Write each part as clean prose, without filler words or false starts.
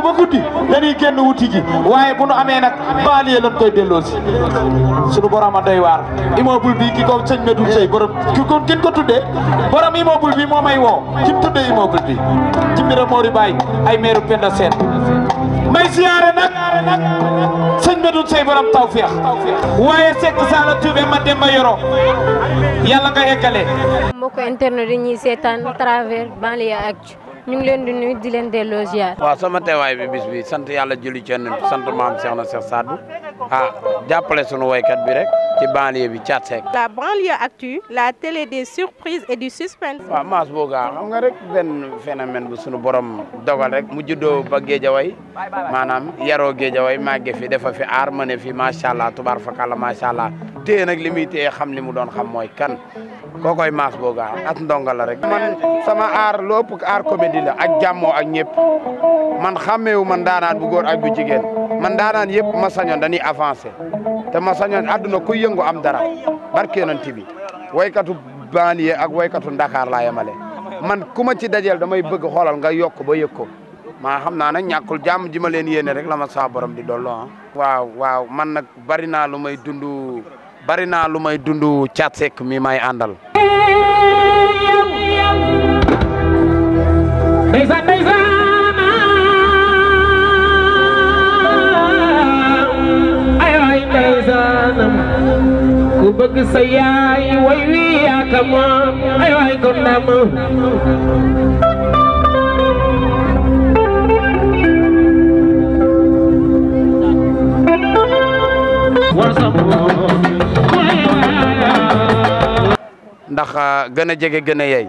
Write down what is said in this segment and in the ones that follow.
ba guddi dañuy génn wuti ji waaye bu nu amee nag banlieue lañ koy delloosi sunu borom a doy waar immeuble bi ki ko sëñ Medoune Seye borom kin ko tuddee borom immeuble bi moo may woo kim tuddee immeuble bi ci mbira Mori Baye ay meeru Penda Sène may siyaare nag sëñ Medoune Seye borom tawfeex waaye sekk saala tuube ma dem ma yoro yàlla nga eggale mbokk internet yi ñuy seetaan travers Banlieue Actu ñu ngi leen di nuyu di leen delloo ziar. waaw sama teewaay bi bis bi sant yàlla julli ci Yonent bi sant maam Cheikh na Cheikh Sadou jàppale sunu woykat bi rek ci banlieue bi Thiat Seck. La Banlieue Actu, la télé des surprises et du suspense. waaw Mass Bouga xam nga rek benn phénomène bu sunu borom dogal rek mu juddoo ba Géejawaay maanaam yaroo Géejawaay màgge fi defa fi aar mëne fi macha allah tubaar fakalla macha allah téye nag li muy téye xam li mu doon xam mooy kan kookoy Mass Bouga at ndonga la rek. man sama aar lu ëpp aar comédie la ak jàmmoo ak ñëpp man xàmmeewu man daanaan bu góor ak bu jigéen man daanaan yëpp ma sañoon dañuy avancé te ma sañoon àdduna ku yëngu am dara barke Yonent bi waykatu banlieue ak waykatu Dakar laa yemale man ku ma ci dajeel damay bëgg xoolal nga yokk ba yëg ko maa xam naa nag ñàkkul jàmm ji ma leen yéene rek la ma saa borom di dolloo waaw man nag bari naa lu may dund Thiat Seck mi may àndal. ku bëgg sa yaay way wi yaaka moom ay waay ko ndam ndax gën a jege gën a yey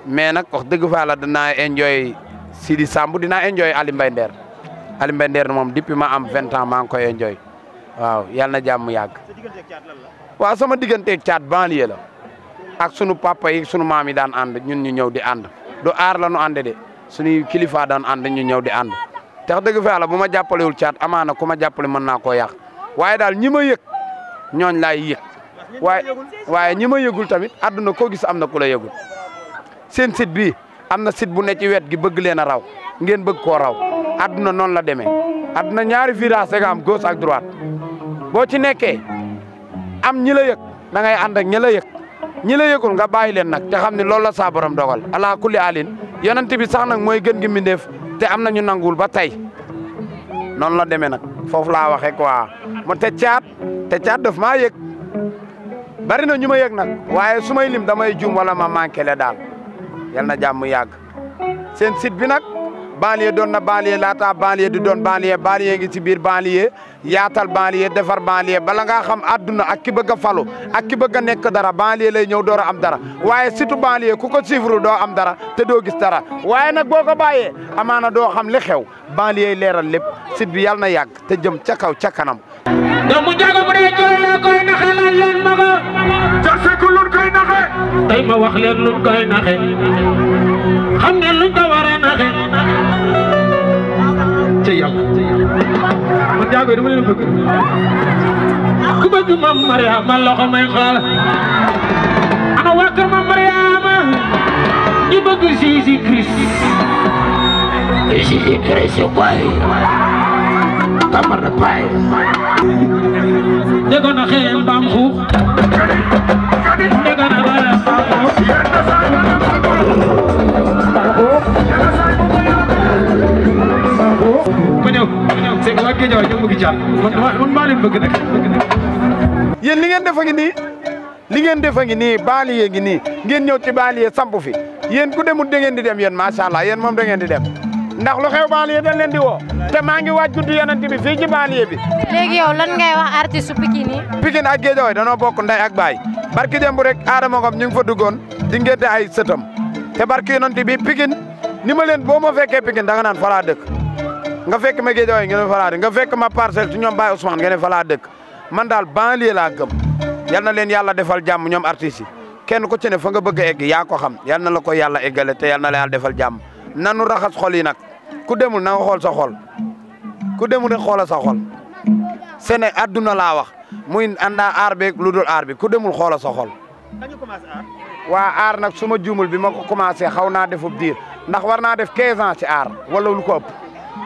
mais nag wax dëgg fa Yàlla dinaa enjoy Sidi Samb dinaa enjoy Ali Mbaye Nder moom depuis ma am 20 ans maa ngi koy enjoy waaw yàlla na jàmm yàgg. waaw sama digganteeg Thiat banlieue la ak sunu papa yi sunu maam yi daan ànd ñun ñu ñëw di ànd du aar la nu ànde de suñuy kilifa daan ànd ñu ñëw di ànd te wax dëgg fa Yàlla bu ma jàppalewul Thiat amaana ku ma jàppale mën naa koo yàq waaye daal ñi ma yëg ñooñ laay yëg waaye ñi ma yëgul tamit àdduna koo gis am na ku la yëgul seen site bi am na site bu ne ci wet gi bëgg leen a raw ngeen bëgg koo raw àdduna noonu la demee àdduna ñaari virage nga am gauche ak droite boo ci nekkee am ñi la yëg da ngay ànd ak ñi la yëg ñi la yëgul nga bàyyi leen nag te xam ne loolu la saa borom dogal ala kulli alin yonent bi sax nag mooy gën gi mbindeef te am na ñu nangul ba tey noonu la demee nag foofu laa waxee quoi mo te Thiat daf maa yëg bari na ñu ma yëg nag waaye su may lim damay juum wala ma manqué le daal yal na jàmm yàgg seen site bi nag banlieue doon na banlieue laata banlieue di doon banlieue ngi ci biir banlieue yaatal banlieue defar banlieue bala ngaa xam àdduna ak ki bëgg a falu ak ki bëgg a nekk dara banlieue lay ñëw door a am dara waaye surtout banlieue ku ko suivre doo am dara te doo gis dara waaye nag boo ko bàyyee amaana doo xam li xew banlieue leeral lépp site bi yàlla na yàgg te jëm ca kaw ca kanam. doomu jago bu dee jooy la koy naxe laaj leen ma ko Thiat Seck luñ koy naxe tey ma wax leen luñ koy naxe xam ngeen luñ ko war a naxe ci yàlla man jago dama leen bëgg ku bëgg Mame Mariama loxo may xool ana waa kër Mame Mariama ñu bëgg Jésus Christ waay Tamar na paay déggoon na xëy mbaam xuux déggoon na wala mbaam xuux ma ñëw c'est que waa Guédiawaye ñoo bëgg Thiat man maa leen bëgg nag yéen li ngeen defa ngi nii banlieue ngi nii ngeen ñëw ci banlieue samp fi yéen ku demul da ngeen di dem yéen macha allah yéen moom da ngeen di dem ndax lu xew banlieue dañ leen di woo te maa ngi waaj guddi Yonent bi fii ci banlieue bi. léegi yow lan ngay wax artiste Pikine yi. Pikine ak Guédiawaye danoo bokk ndey ak baay barki démb rek Adama Ngom ñu ngi fa duggoon di ngénte ay sëtam te barki Yonent bi Pikine ni ma leen boo ma fekkee Pikine da nga naan fa laa dëkk nga fekk ma Guédiawaye ngeen fa laa dëkk nga fekk ma Parcelles ci ñoom Baye Ousmane ngeen fa laa dëkk man daal banlieue laa gëm yal na leen yàlla defal jàmm ñoom artistes yi kenn ku ci ne fa nga bëgg a egg yaa ko xam yal na la ko yàlla eggale te yal na la yàlla defal jàmm nanu raxas xol yi nag ku demul na nga xool sa xol ku demul rek xoolal sa xol sene adduna laa wax muy àndaa aar beeg lu dul aar bi ku demul xoolal sa xol. waa aar nag su ma juumul bi ma ko commencé xaw naa defub diir ndax war naa def 15 ans ci aar wala lu ko ëpp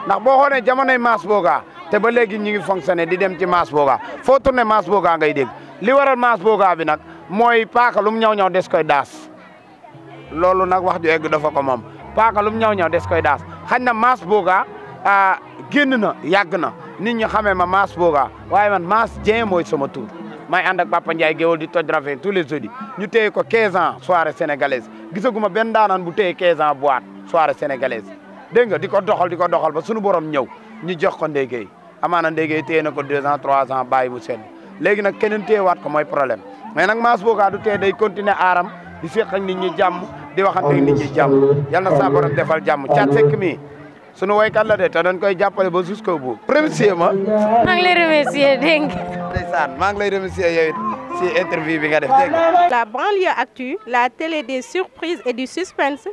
ndax boo xoolee jamonoy Mass Boga te ba léegi ñu ngi fonctionné di dem ci Mass Boga foo tourné Mass Boga ngay dégg li waral Mass Boga bi nag mooy paaka lum ñaw des koy daas loolu nag wax ju egg dafa ko moom paaka lum ñaw des koy daas xañ na Mass Boga génn na yàgg na nit ñi xamee ma Mass Boga waaye man Mass Dieng mooy sama tur may ànd ak Papa Ndiaye Géwal di toj rafet tous les jeudis ñu téye ko 15 ans soirée sénégalaise gisaguma benn daanaan bu téye 15 ans boîte soirée sénégalaise dégg nga di ko doxal ba sunu borom ñëw ñu jox ko Ndeye Gueye amaana Ndeye Gueye téye na ko 2 ans 3 ans bàyyi mu sedd léegi nag keneen téyewaat ko mooy problème mais nag Mass Boga du tee day continuer aaram di seq ak nit ñi jàmm di waxante ak nit ñi jàmm yal na saa borom defal jàmm Thiat Seck mi sunu woykat la de te dañ koy jàppale ba jusqu'au bout remercier ma. maa ngi lay remercier dégg nga. ndeysaan maa ngi lay remercier yow it si interview bi nga def dégg nga. La banlieue actu, la télé des surprises et du suspense.